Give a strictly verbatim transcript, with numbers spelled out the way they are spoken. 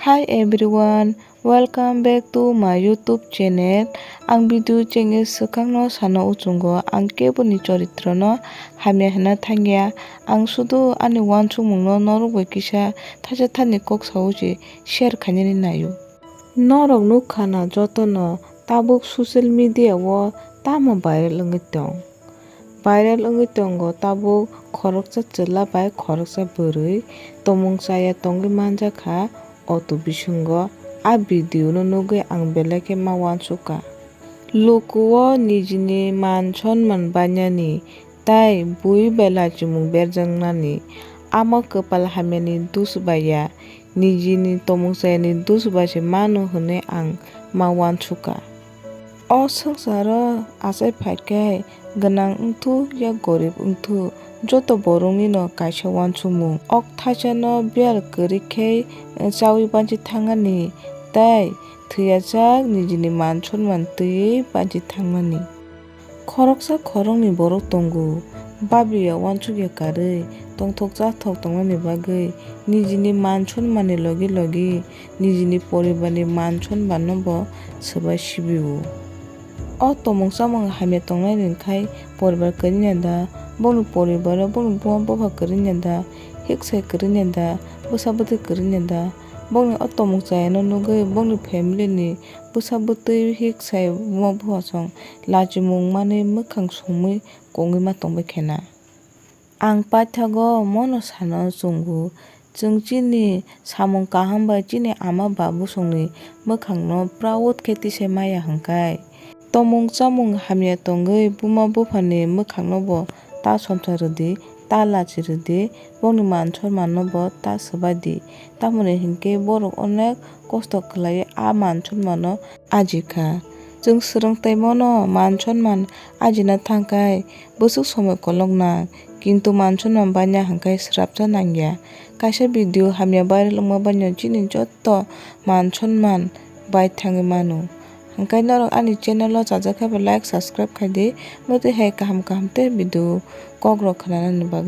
Hi everyone, welcome back to my YouTube channel. Ang video chengwi swkangno sana uchungo, ang keboni choritrono hamya hwnna thangya. Ang sudu ani uansukmungno norok bai kisa thaisa thani kok saui se share khainani naio. Norok nukha na jotono tabuk social media o tamo viral wngwi tong. Viral wngwi tongo tabuk khoroksa chwla bai khoroksa bwrwi tomung chaya tongwi manjakha auto bisingo. A video no nugwi ang belai khe ma uansukha. Luku o nijini man sonman bainani tei bui bai lachimung berjaknani amo kwpal hamyani dus bai ya, nijini tomung chayani dus bai se mano hwnwi ang ma uansukha. O swngcharo achai phaikhe gwnang wngthu ya gorib wngthu, joto boroknino kaisa uansukmung. Ok thaisano biyal kwrwi khe chaui banchi thangani tei thwiyajak nijini man sonman twiwi banchi thangmani. Khoroksa khoroknwi borok tongo, babiya uansukya karwi tongthok chathok tongnani bagwi nijini man sonmanni logi logi nijini poribarni man sonmanno bo swbai sibio. O tomung chamung hamya tongnai rwngkhai poribar kwrwini da, bongni poribaro bongni buma bupha kwrwini da, hiksai kwrwini da, bwsa bwtwi kwrwini da, bongni o tomung chayano nugwi bongni family ni bwsa bwtwi hiksai buma buphasong lachimung manwi mwkhang songwi kongwi ma tongbai khe na. Ang paithago mono sana chwngo, chwng chini samung kaham bai chini ama ba bosongni mwkhangno proud khe tisai maya hwnkhai. Tomung chamung hamya tongwi buma buphani mwkhangno bo ta somsa rwdi, ta lachi rwdi, bongni man sonmanno bo ta swbai di. Tamoni hinkhe borok onek kosto khlaiwi a man sonmanno ajikha. Chwng swrwng tei mono man sonman ajina thangkhai bwswk somoi kolokna, kintu man sonman baina hwnkhe swrapsa nangya. Kaisa video hamya viral wngma baino chini jotto man sonman bai thangwi mano. Hwnkhe norok ani channel o chajak khe bo like, subscribe khai di, bwtwi hai kaham kaham tei video kok rok khwnanani bagwi.